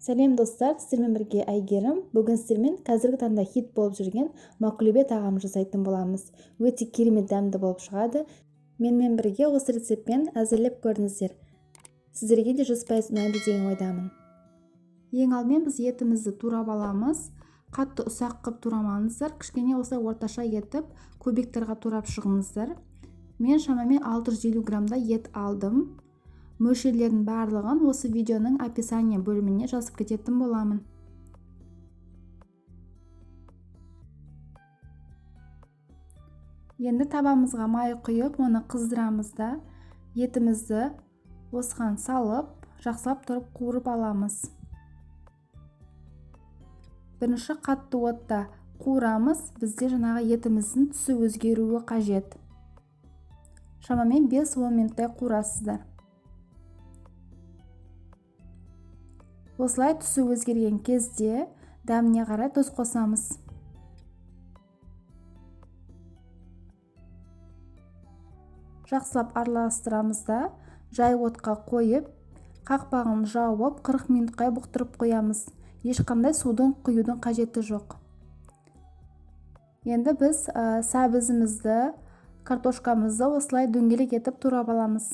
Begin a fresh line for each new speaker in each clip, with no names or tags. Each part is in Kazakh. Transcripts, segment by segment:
Сәлем, достар! Сіздермен бірге Әйгерім. Бүгін сіздермен қазіргі таңда хит болып жүрген маклюбе тағамын жасайтын боламыз. Өте керемет дәмді болып шығады. Менімен бірге осы рецептпен әзірлеп көріңіздер. Сіздерге де 100% ұнайды деген ойдамын. Ең алдымен біз етімізді турап аламыз. Қатты ұсақ қып турамаңыздар, кішкене осылай орташа етіп кубиктерға турап шығыңыздар. Мен шамамен 650 граммда ет алдым. Мөлшерлердің барлығын осы видеоның описание бөліміне жазып кететін боламын. Енді табамызға май құйып, оны қыздырамыз да, етімізді осыған салып, жақсылап тұрып қуырып аламыз. Бірінші қатты отта қуырамыз, бізде жаңағы етіміздің түсі өзгеруі қажет. Шамамен 5-10 минуттай қуырасыздар. Осылай түсі өзгерген кезде дәміне қарай тұз қосамыз. Жақсылап араластырамыз да, жай отқа қойып, қақпағын жауып 40 минутқа бұқтырып қоямыз. Ешқандай судың құюдың қажеті жоқ. Енді біз сәбізімізді, картошкамызды осылай дөңгелек етіп турап аламыз.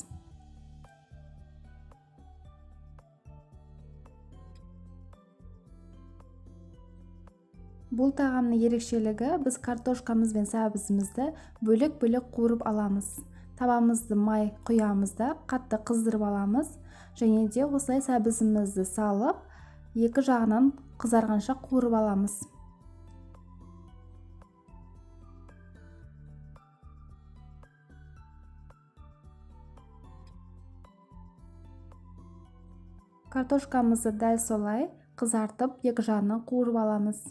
Бұл тағамның ерекшелігі, біз картошкамыз бен сәбізімізді бөлек-бөлек қуырып аламыз. Табамызды май құямыз да, қатты қыздырып аламыз. Және де осылай сәбізімізді салып, екі жағынан қызарғанша қуырып аламыз. Картошкамызды дәл солай қызартып, екі жағынан қуырып аламыз.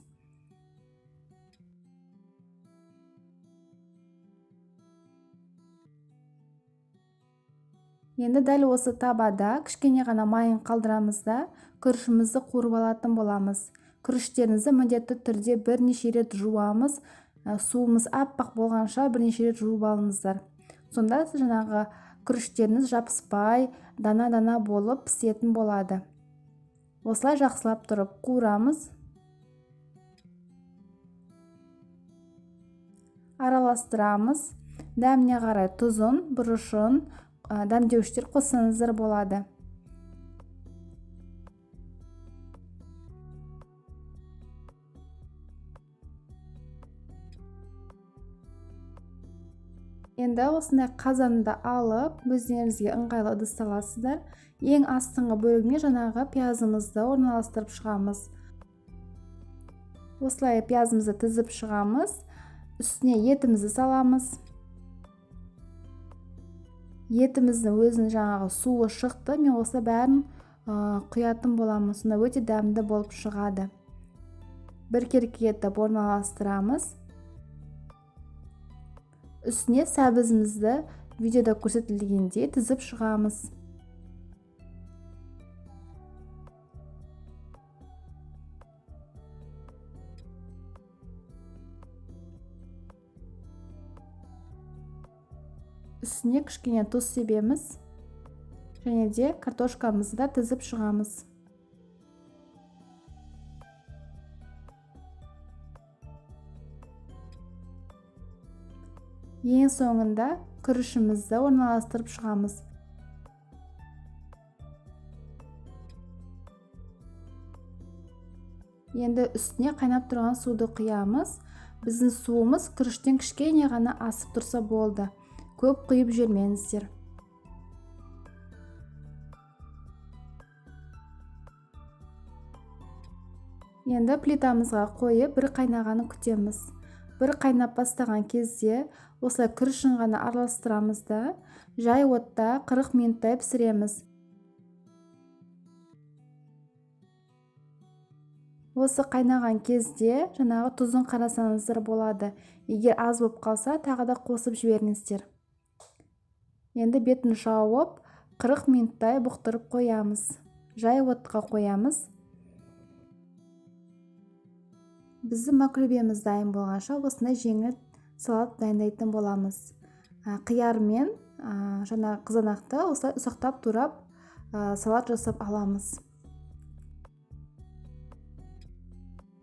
Енді дәл осы табада кішкене ғана майын қалдырамыз да, күрішімізді қуырып алатын боламыз. Күріштеріңізді міндетті түрде бірнеше рет жуамыз. Суымыз аппақ болғанша бірнеше рет жуып алыңыздар. Сонда жаңағы күріштеріңіз жабыспай, дана-дана болып пісетін болады. Осылай жақсылап тұрып қуырамыз. Араластырамыз. Дәміне қарай тұзын, бұрышын, дәмдеуіштер қоссаңыздар болады. Енді осындай қазанды алып, өздеріңізге ыңғайлы ыдыс саласыздар. Ең астыңғы бөлігіне жаңағы пиязымызды орналастырып шығамыз. Осылай пиязымызды тізіп шығамыз. Үстіне етімізді саламыз. Етіміздің өзінің жаңағы суы шықты. Мен осы бәрін құятын боламын. Сонда өте дәмді болып шығады. Біркелкі етіп орналастырамыз. Үстіне сәбізімізді видеода көрсетілгендей тізіп шығамыз. Үстіне кішкене тұз себеміз. Және де картошкамызды да тізіп шығамыз. Ең соңында күрішімізді орналастырып шығамыз. Енді үстіне қайнап тұрған суды құямыз. Біздің суымыз күріштен кішкене ғана асып тұрса болды. Көп құйып жібермеңіздер. Енді плитамызға қойып бір қайнағанын күтеміз. Бір қайнап бастаған кезде осылай күрішін ғана араластырамыз да, жай отта 40 минуттай пісіреміз. Осы қайнаған кезде жаңағы тұзын қарасаңыздар болады. Егер аз болып қалса, тағы да қосып жіберіңіздер. Енді бетін жауып, 40 минуттай бұқтырып қоямыз. Жай отқа қоямыз. Біздің маклюбеміз дайын болғанша осындай жеңіл салат дайындайтын боламыз. Қияр мен жаңағы қызанақты осылай ұсақтап турап, салат жасап аламыз.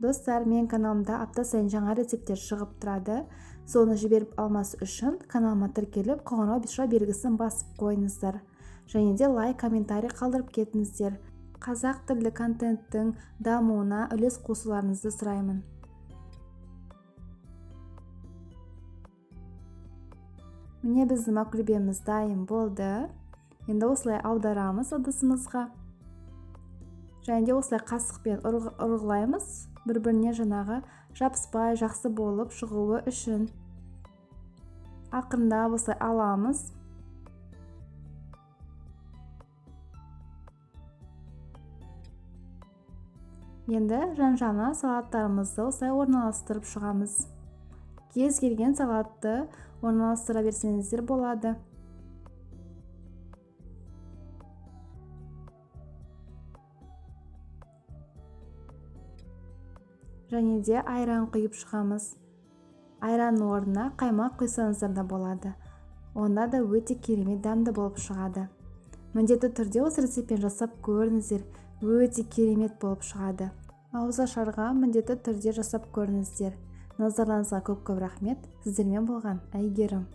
Достар, мен каналымда апта сайын жаңа рецепттер шығып тұрады. Соны жіберіп алмас үшін каналыма тіркеліп, қоңырау белгісін басып қойыңыздар. Және де лайк, комментарий қалдырып кетіңіздер. Қазақ тілді контенттің дамуына үлес қосуларыңызды сұраймын. Міне біздің маклюбеміз дайын болды. Енді осылай аударамыз ыдысымызға. Және де осылай қасықпен ұрғылаймыз, бір-біріне жаңағы жабыспай жақсы болып шығуы үшін. Ақырындап осылай аламыз. Енді жан-жағына салаттарымызды осылай орналастырып шығамыз. Кез келген салатты орналастыра берсеңіздер болады. Және де айран құйып шығамыз. Айранның орнына қаймақ құйсаңыздар да болады. Онда да өте керемет дәмді болып шығады. Міндетті түрде осы рецептпен жасап көріңіздер, өте керемет болып шығады. Ауызашарға міндетті түрде жасап көріңіздер. Назарларыңызға көп-көп рахмет. Сіздермен болған Әйгерім.